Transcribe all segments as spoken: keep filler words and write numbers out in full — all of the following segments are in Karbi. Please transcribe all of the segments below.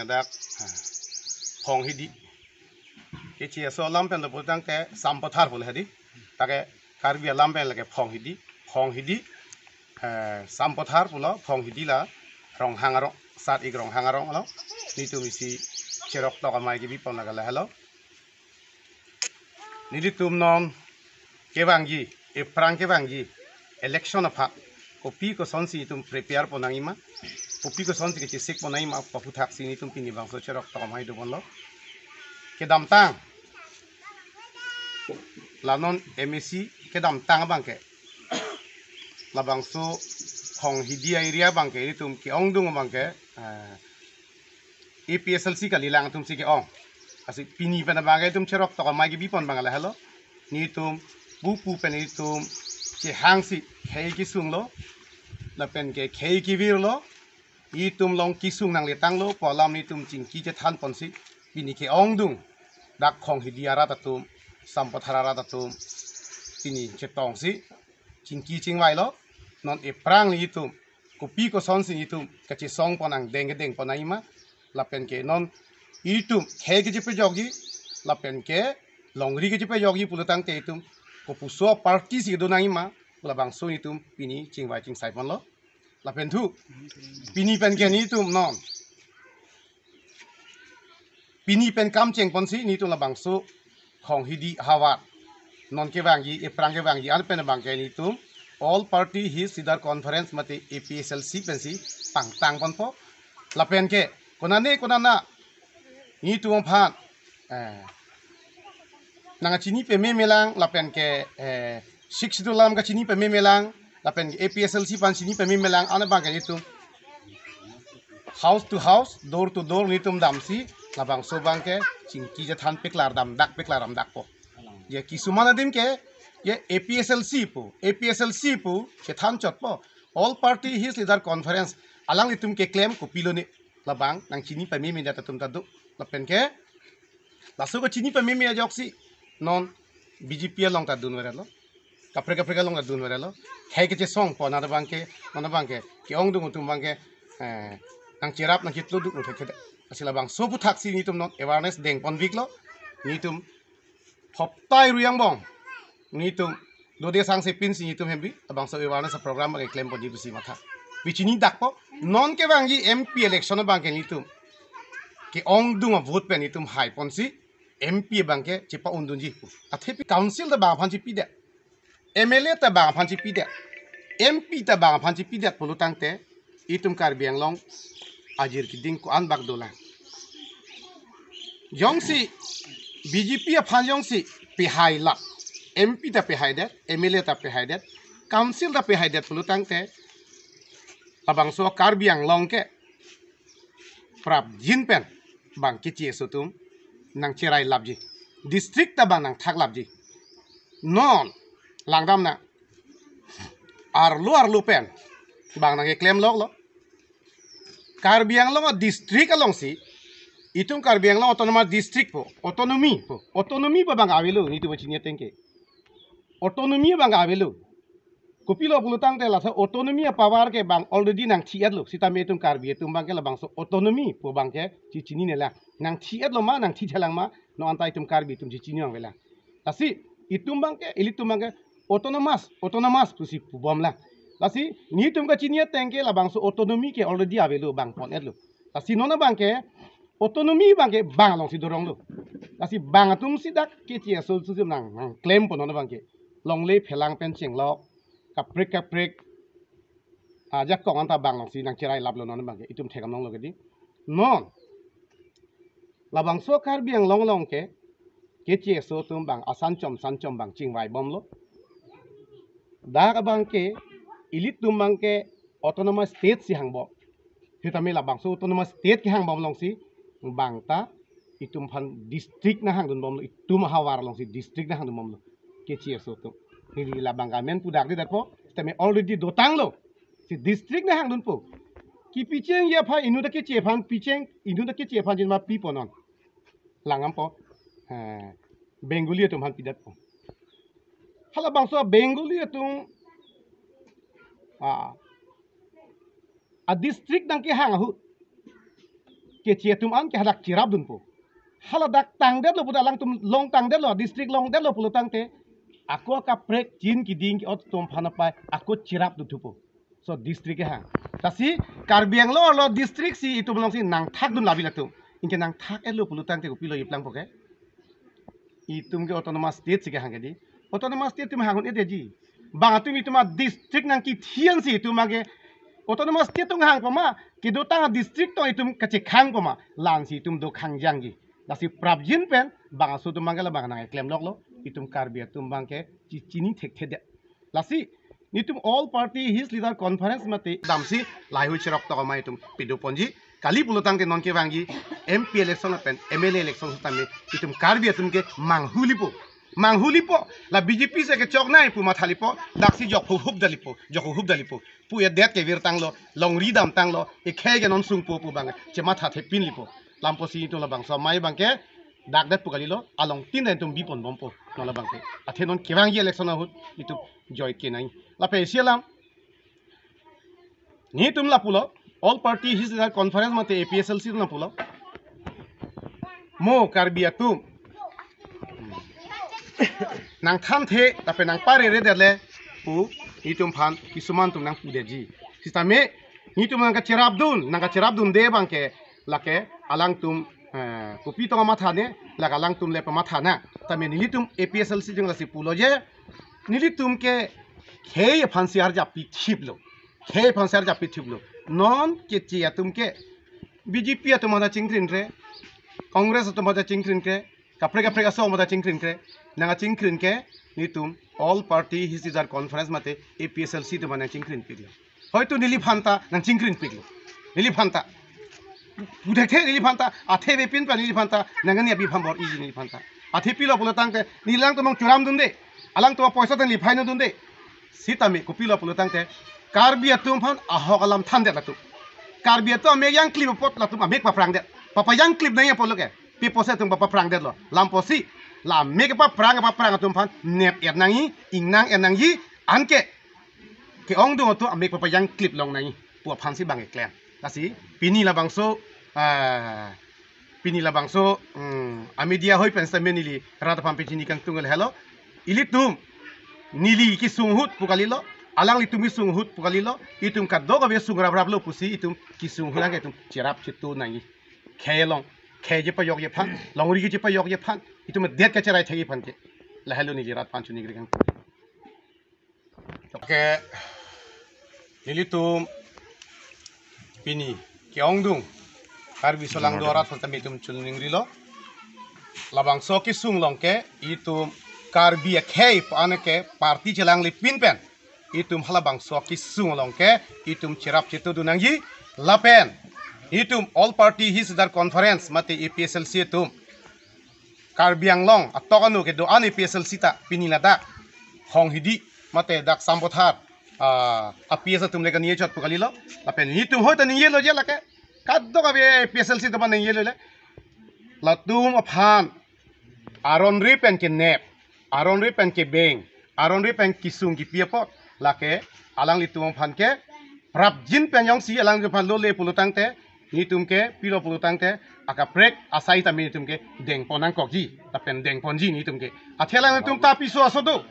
Dak, ah, Phonghidi. Keche aso alam pen lo pulotangte Sampathar pulo hedi. Take Karbi alam pen lake Phonghidi. Phonghidi, eh, Sampathar pulo, Phonghidi la Ronghang arong, sat ik Ronghang arong lo. Netum isi cheroktok amei kebipon lake lahelo. Nelitum non kevangji, ephrang kevangji election aphan kopi kosonsi itum prepare ponnangji ma, kopi kosonsi kechesik ponnangji ma, aputhaksi netum pini bangso cheroktok amei doponlo. Kedamtang, la non M A C kedamtang abangke, labangso Phonghidi area abangke netum ke-ongdung abangke, eh, A P H L C kalilang atumsi ke-ong. Lasi pini pen abangke itum cheroktok amei kebipon abang lahelo. Netum pupu pen itum chehangsi khei kesunglo. Lapen ke khei kevirlo. Itum along kesung nangletanglo pu alam netum chingki chethanponsi pini ke-ongdung dak Phonghidi arat atum, Sampathar arat atum pini chetongsi chingki chingvailo. Non ephrang netum kopi kosonsi netum kachesongpon angdeng kedengponnangji ma, lapen ke non itum khei kechepejokji, lapen ke longri kechepejokji pulotangte itum kopuso party si donangji ma, labangso netum pini chingvai chingsaiponlo. Lapen thu, pini pen ke netum non pini pen kam chengponsi netum labangso Phonghidi havar non kevangji, ephrang kevangji an pen abangke netum All Party Hills Leader Conference mate A P H L C pensi pangtangponpo. Lapen ke konane konana netum aphan, eh, nangkachini pamemelang, lapen ke, eh, Sixth Schedule alam kachini pamemelang, lapen ke A P H L C aphan chini pamemelang, an abangke netum house to house, door to door netum damsi labangso abangke chingki chethan peklar damdak, peklar damdakpo. Je kisuman adim ke, je A P H L C pu, A P H L C pu chethan chotpo. All Party Hills Leader Conference alanglitum keklem kopilone, labang nangchini pameme atum ta do. Lapen ke laso kachini pameme ajoksi non B J P along ta dunverelo, kaprek kaprek along ta dunverelo. Khei kechesongpo, non abangke, non abangke ke-ongdung atum abangke, eh, nangcherap nangchetlo duk nangthekthek. Lasi labangso aputhaksi netum non awareness dengponviklo. Netum hoptai ruyang bong netum dode sangsepinsi netum hembi labangso awareness program abangke klemponji pusi matha. Pi chinidakpo, non kevangji M P election abangke netum ke-ongdung avote pen netum haiponsi M P abangke chepa-undunji pu. Athepi council ta bang aphan chepidet, M L A ta bang aphan chepidet, M P ta bang aphan chepidet pulotangte itum Karbi Anglong ajir keding ko-an bak dolang. Jongsi B J P aphan jongsi pehailap, M P ta pehaidet, M L A ta pehaidet, council ta pehaidet pulotangte labangso Karbi Anglong ke prapjin pen bang keche aso atum nangcherailapji, district ta bang nangthaklapji. Non langdamnang, arlo arlo pen bang nangkeklemloklo. Karbi Anglong a-district alongsi itum Karbi Anglong Autonomous District pu, autonomy pu, autonomy pu bang avelo, netum chini ateng ke. Autonomy bang avelo. Kopilo pulotangte laso autonomy a-power ke bang already nangthi-etlo. Sitame itum Karbi atum abangke labangso autonomy pu abangke chechinine lang. Nangthi-etlo ma, nangthithelang ma, non anta itum Karbi atum chechini nangvelang. Lasi itum abangke, ilitum abangke autonomous, autonomous pusi pubomlang. Lasi netum kachini ateng ke labangso autonomy ke already avelo, bang pon-etlo. Lasi non abangke autonomy abangke bang alongsi doronglo. Lasi bang atumsi dak keche aso aso nang, nangklempo non abangke. Longle phelang pen chenglok, kaprek kaprek ajakong anta bang alongsi nangcherailaplo non abangke. Itum thekdam longlo kedi. Non labangso Karbi Anglong along ke keche aso atum bang asan chom san chom bang chingvaibomlo. Dak abangke ilitum abangke autonomous state si hangbom. Sitame labangso autonomous state kehangbom alongsi bang ta itum aphan district nanghangdunbomlo, itum ahavar alongsi district nanghangdunbomlo. Keche aso atum. Neli labang amen pudakdedetpo, sitame already dotanglo. Si district nanghangdunpo. Kipichengji aphan, inut ta keche aphan picheng, inut ta keche aphan jinma pipo non. Langdampo. Eh, Bengali atum aphan pidetpo. Halabangso Bengali atum, ah, a-district nangkehang ahut, keche atum an ke hadak cherapdunpo. Haladak tangdetlo puta alangtum long tangdetlo, district longdetlo pulo tangte, ako kaprek chin kiding ke-ot atum aphan apai ako cherapdun thupo. So district kehang. Lasi Karbi Anglong arlo district si itum alongsi nangthakdun labil atum. Anke nangthak-etlo pulo tangte kopilo iplangpo ke? Itum ke autonomous state si kehang ke di. Autonomous state atum hang un-edetji. Bang atum itum adistrict nangkethian si itum ke autonomous state atum hangpo ma, kedotang adistrict atum itum kachekhangpo ma, la-ansi itum dokhang jangji. Lasi prapjin pen bang aso atum abang ke labang nangklemloklo. Itum Karbi atum abang ke chi-, chini thekthedet. Lasi nelitum All Party Hills Leader Conference mate damsi lahai-hui cherok tok amei itum padoponji. Kali pulo tangte non kevangji M P election lapen M L A election sitame itum Karbi atum ke manghulipo. Manghulipo. La B J P si kechoknei pu mathalipo. Daksi jok huhup dalipo. Jok huhup dalipo. Pu edet kevirtanglo. Longri damtanglo. Ekhei ke non sungpo pu abang chematha thepinlipo. Lampo si itum labangso amei abang ke dakdet pu kalilo. Along tin dan itum biponbompo. Non labang ke. Athe non kevangji election ahut itum joike nai. Lapen isi alam. Nelitum lapulo, All Party Hills Leader Conference mate A P H L C atum lapulo. Mo Karbi atum nangthanthe, lapen nangpareredetle pu itum aphan kisuman atum nangpudetji. Sitame, nelitum nangkacherapdun, nangkacherapdunde abang ke, lake alangtum, eh, kopi tong mathane, lake alangtum le pamatha nang. Tame nelitum A P H L C jeng lasi pulo je, nelitum ke khei aphansi arjap pithiplo. Khei aphansi arjap pithiplo. Non keche atum ke B J P atum ada chingkrinkre, Congress atum ada chingkrinkre, kaprek kaprek aso ada chingkrinkre, nangkachingkrin ke nelitum All Party Hills Leader Conference mate A P H L C atum nangchingkrinpiklo. Hoitu neliphan ta nangchingkrinpiklo. Neliphan ta. Puthekthe neliphan ta, athe avepin pa neliphan ta, nangani abi phambor-iji neliphan ta. Athe pilo pulo tangte, neli alangtum nangchuramdunde. Alangtum apoisa ta neli phainodunde. Sitame kopilo pulo tangte, Karbi atum aphan ahok alam thandet latum. Karbi atum amek jangklip apot latum amek paprangdet. Papajangklip nangji apotlo ke. Pi apotsi latum paprangdetlo. Lampo si, la amek paprang, paprang atum aphan nep-et nangji, ingnang-et nangji, anke ke-ongdung atum amek papajangklip long nangji pu aphansi bang keklem. Lasi pini labangso, ah, pini labangso, mm, a media ahoi pen sitame neli rat aphan pachini kangtung el helo. Ilitum neli kesung ahut pu kalilo, alanglitum kesung ahut pu kalilo, itum kadokave sung rapraplo pusi itum kesung ahut nangke itum cherap chetu nangji. Khei along, khei chepajokji aphan, longri kechepajokji aphan, itum det kacherai thekji aphan ke. Lahelo neli rat aphan chuningri kangtung. Ke nelitum pini ke-ongdung Karbi aso along do arat aphan tame itum chuningrilo. Labangso kesung along ke itum Karbi akhei pu an ke party chelanglipin pen itum halabangso kesung along ke itum cherap chetudun nangji lapen itum All Party Hills Leader Conference mate A P H L C atum Karbi Anglong atok anu kedo-an A P H L C ta pini ladak Honghidi mate dak Sampathar, ah, A P S atum le kaningje chot pu kalilo. Lapen nelitum hoi ta ningjelo je lake. Kadokave A P H L C atum aphan ningjelo le. Latum aphan aron ri pen kenep, aron ri pen kebeng, aron ri pen kesung kipi apot, lake alanglitum aphan ke prapjin pen jongsi alanglitum aphan lole pulo tangte, nelitum ke pilo pulo tangte, akaprek asai tame nelitum ke dengpon nangkokji, lapen dengponji nelitum ke. Athe alanglitum ta piso aso do.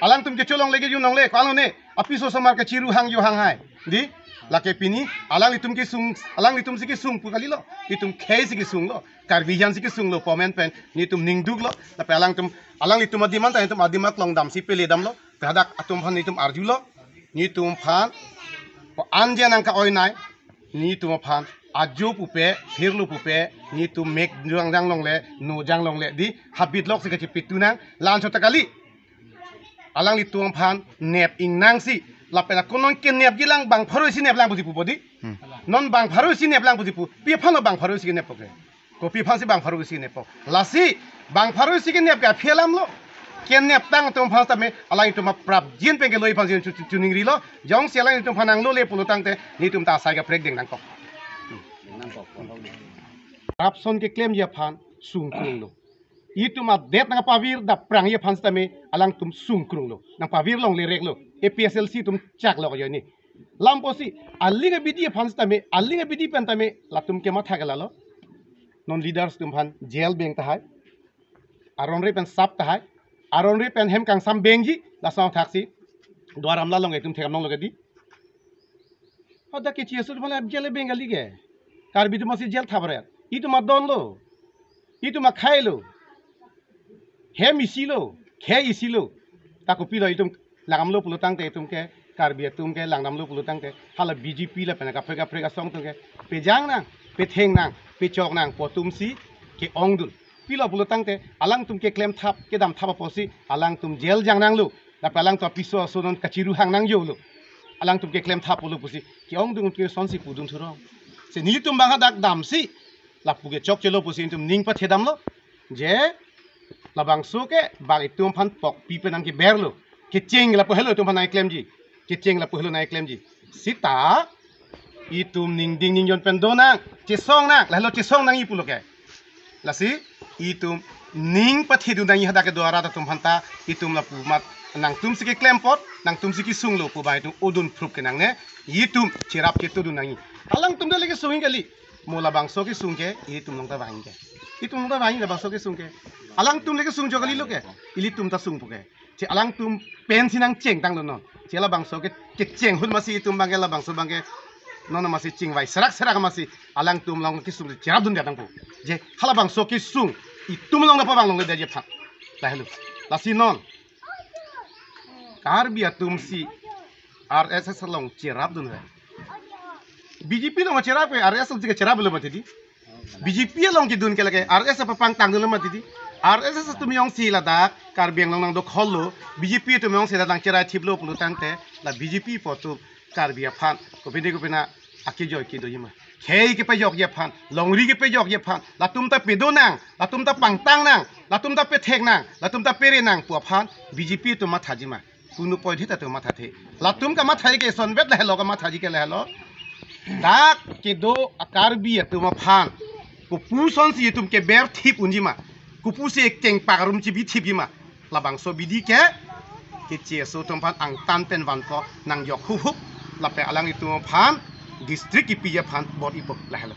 Alangtum kecho longle kejun longle, ko-an lone, apiso osomar kechiru hang jo hang hai. Di, lake pini, alanglitum kesung, alanglitum si kesung pu kalilo, itum khei si kesunglo. Karbi jan si kesunglo pu amen pen nelitum ningduklo, lapen alangtum, alanglitum adim anta nelitum adim aklong damsi pele damlo, pen hadak atum aphan nelitum arjulo, nelitum aphan ko-an je nangka-oinei, nelitum aphan ajo pupe, phirlo pupe, nelitum mek jang jang longle, no jang longle, di habit lok si kachepitu nang, la-an chot ta kali. Alanglitum aphan nep ingnangsi. Lapen ako non kenepji lang bang pharo isi neplang pusi pu bodi. Hmm. Non bang pharo isi neplang pusi pu. Pi aphanlo bang pharo isi keneppo ke? Kopi aphansi bang pharo isi keneppo? Lasi bang pharo isi kenep ke aphi alamlo. Keneptang atum aphan tame alanglitum aprapjin pen keloi aphansi chu-, chu-, chuningrilo. Jongsi alanglitum aphan nanglole pulo tangte nelitum ta asai kaprek deng nangkok. Corruption keklemji aphan sungkrunglo. Itum adet nangpavir daprangji aphan sitame alangtum sungkrunglo. Nangpavir longlereklo. A P H L C atum chaklo ajoine. Lampo si aling abidi aphan sitame, aling abidi pen tame latum kematha ke lalo. Non leaders atum aphan jail beng tahai. Aron re pen sap tahai. Aron re pen hem kangsam bengji. Laso athaksi Duar Amla along itum thekdam longlo ke dei. Hadak ke C S O atum aphan jail beng kali ke. Karbi atum aphansi jail thapret. Itum adon lo. Itum akhei lo. Hem isi lo. Khei isi lo. Ta kopilo itum langdamlo pulo tangte, itum ke Karbi atum ke langdamlo pulo tangte, hala B J P lapen kaprek kaprek asong atum ke pejang nang, petheng nang, pechok nang pu atumsi ke-ongdun. Pilo pulo tangte, alangtum keklem thap, kedam thap apotsi alangtum jail jang nanglo. Lapen alangtum apiso aso non kachiru hang nangjolo. Alangtum keklem thap pulo pusi ke-ongdun, ke asonsi pudun thurong. Si nelitum abang hadak damsi lapu ke chokchelo pusi itum ning pathedamlo. Je labangso ke bang itum aphan pokpi pen nangkeberlo. Kecheng lapu helo itum aphan nangklemji. Kecheng lapu helo nangklemji. Sita itum ningding ningjon pen do nang, chesong nang, lahelo chesong nangji pulo ke. Lasi itum ning pathedun nangji hadak kedo arat atum aphanta. Itum lapu amat nangtumsi keklem apot, nangtumsi kesunglo pu abang itum odun prup ke nangne. Itum cherap chetudun nangji. Alangtum dele kesung kali. Mo labangso kesung ke itum along ta vangji ke. Itum along ta vangji labangso kesung ke. Alangtum le kesung jok kalilo ke. Ilitum ta sungpo ke. Si alangtum pensi nangchengtanglo non. Si labangso ke, kecheng ahut masi itum abang ke labangso abang ke non masi chingvai serak serak masi alangtum along kesung cherapdun dia tangpo. Je halabangso kesung itum along napa bang longle dia je phat. Lahelo. Lasi non Karbi atumsi R S S along cherapdun ve. B J P along cherap ke, R S S along cheraplo mati dei. B J P along kedun ke lake R S S apapangtangdunlo mati dei. R S S atum jongsi ladak Karbi Anglong nangdokhollo, B J P atum jongsi ladak nangcherai thiplo pulo tangte, la B J P pu atum Karbi aphan kopine kopine akejoi kedoji ma. Khei kepejokji aphan, longri kepejokji aphan, latum ta pedo nang, latum ta pangtang nang, latum ta pethek nang, latum ta pere nang pu aphan B J P atum mathaji ma. Kunu poidhit atum mathathe. Latum kamatha ke sonbet lahelo, kamathaji ke lahelo. Dak kedo a-Karbi atum aphan kopusonsi itum keber thip unji ma. Kopusi kengpak arum chibi thipji ma. Labangso abidi ke, ke C S O atum aphan angtan pen vanpo nangjok huphup. Lapen alanglitum aphan district kepiji aphan bor-ipo lahelo.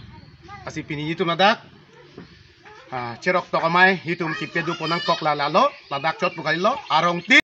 Lasi pini itum ladak, ah, cherok tok amei itum kepedopo nangkok la lalo, ladak chot pu kalilo, arong ti